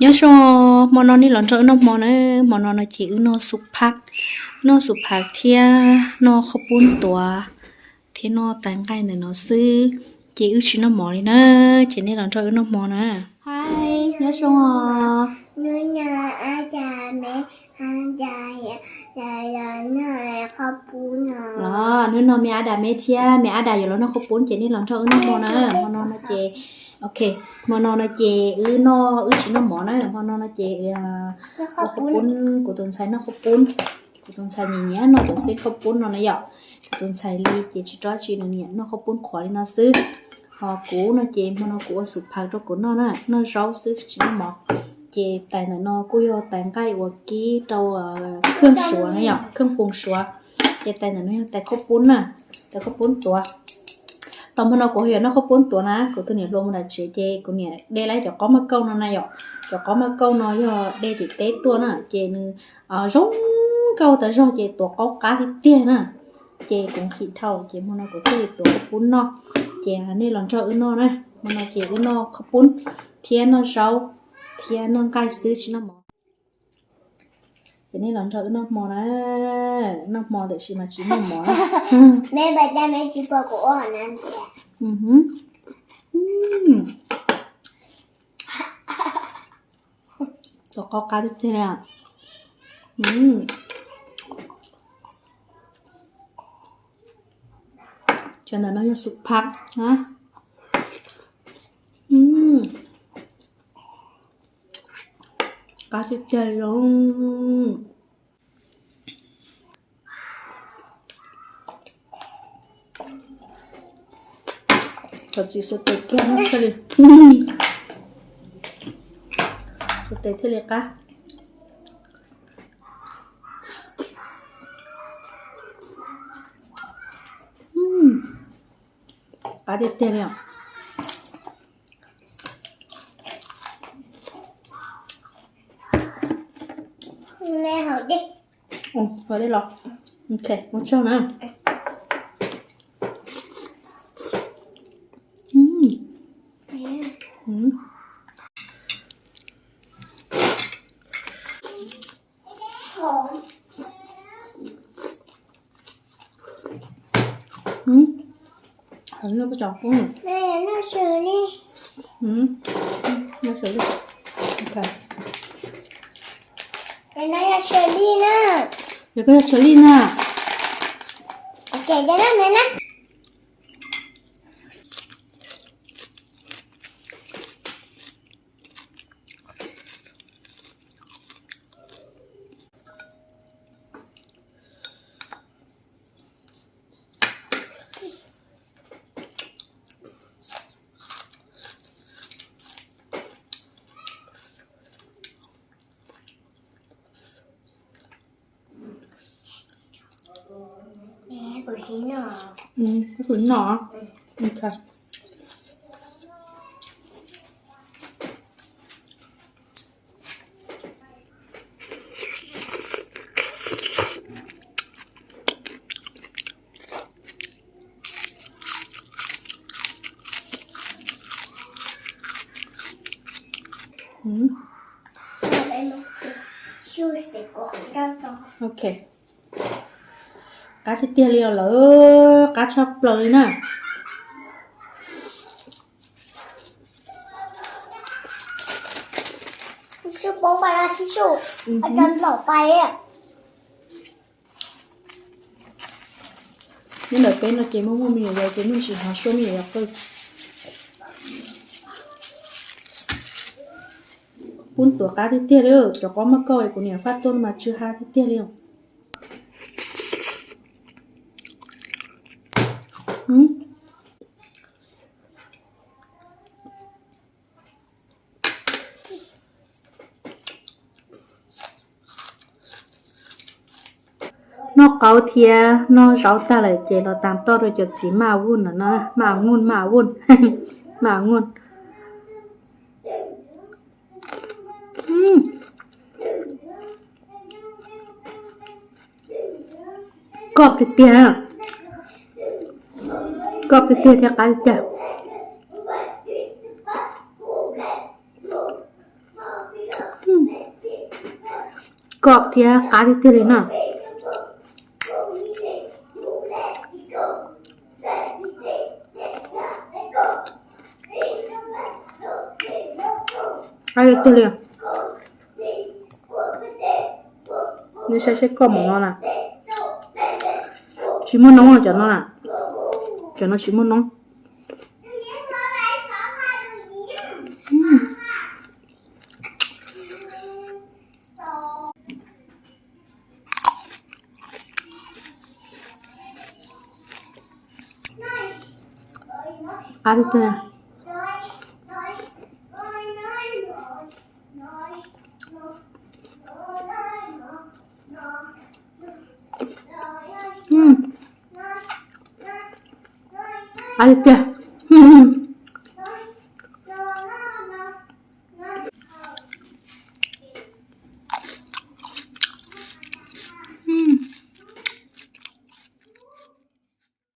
Nyob zoo, hmo no nej los nrog wb noj hmo na. Hmo no no ces wb noj xuv phaj, noj xuv phaj thiab noj qhaub poob tuav thiab noj tais nqaij ntawm no xwb, ces wb tsis noj mov li na. Ces nej los nrog wb noj hmo na. Hi, nyob zoo os. Los hnub no me ab da me thiab me ab da yuav los noj qhaub poob ces nej los nrog wb noj hmo na. Hmo no no ces, ok, hmo no no ces wb noj, wb tsis noj mov na. Hmo no no ces ua qhaub poob, kuv tus ntxhais noj qhaub poob. Kuv tus ntxhais nyiam nyiam noj cov xeeb qhaub poob no na yom. Kuv tus ntxhais li ces tsis rov tsis, nws nyiam noj qhaub poob qhuav li no xwb. Ho kuv no ces hmo no kuv ua xuv phaj rau kuv noj na, noj zaub xwb tsis noj mov. Ces tais ntawm no kuj yog tais nqaij uas kib rau kheej suav na yom, kheej poom suav. Ces tais ntawm no yog tais qhaub poob na, tais qhaub poob tuav. Tau hmo no kuv ho yuav noj qhaub poob tuav na, kuv tus niam hluas mus nram tsev ces kuv niam de lawm cov qaub maj kauj no na yom. Cov qaub maj kauj no yog de tim teb tuaj na, ces nws zoo nkauj tas zog ces tuav qaub qab tiag tiag na. Ces kuv nqhis dhau ces hmo no kuv thiaj li tuav qhaub poob noj. Ces nej los nrog wb noj na, hmo no ces wb noj qhaub poob thiab noj zaub thiab noj nqaij xwb tsis noj mov. Ces nej los nrog wb noj hmo na, noj hmo tiam sis mas tsis noj mov. Tuav qaub qab tiag tiag li. Cov ntawm no yog xuv phaj na. Qab tiag tiag li. Thov txim, xuas tes kiag no thiaj li, xuas tes thiaj li qab. Qab tiag tiag li os. Ua dej los. Ok, ua tsaug na. Noj xws li. Noj xws li. Ok. Noj xws li na. Yog koj yog xws li na. Ok, cov noj na. Kuv tsis noj. Ok. Qab tiag tiag li os lawm, qab tshaj plaws li na. Nyob ntawm peb no ces muaj muaj me nyuam yaus ces muaj tsis hnov suab me nyuam yaus qw. Poob tuav qab tiag tiag li, cov qaub maj kauj kuv niam faj tuaj mas tsw ha tiag tiag li. Noj qaub thiab noj zaub tag lawm ces los tas toj rau cov txiv maj vuj no, maj vuj, maj vuj, maj vuj. Koj tiag tiag, koj tiag tiag thiab qab tiag tiag. Kom thiab qab tiag tiag li na. Qab tiag tiag li. Nej saib seb kom mov no na. Tsis muaj noob cov no na. Cov no tsis muaj noob. Qab tiag tiag. Qab tiag tiag.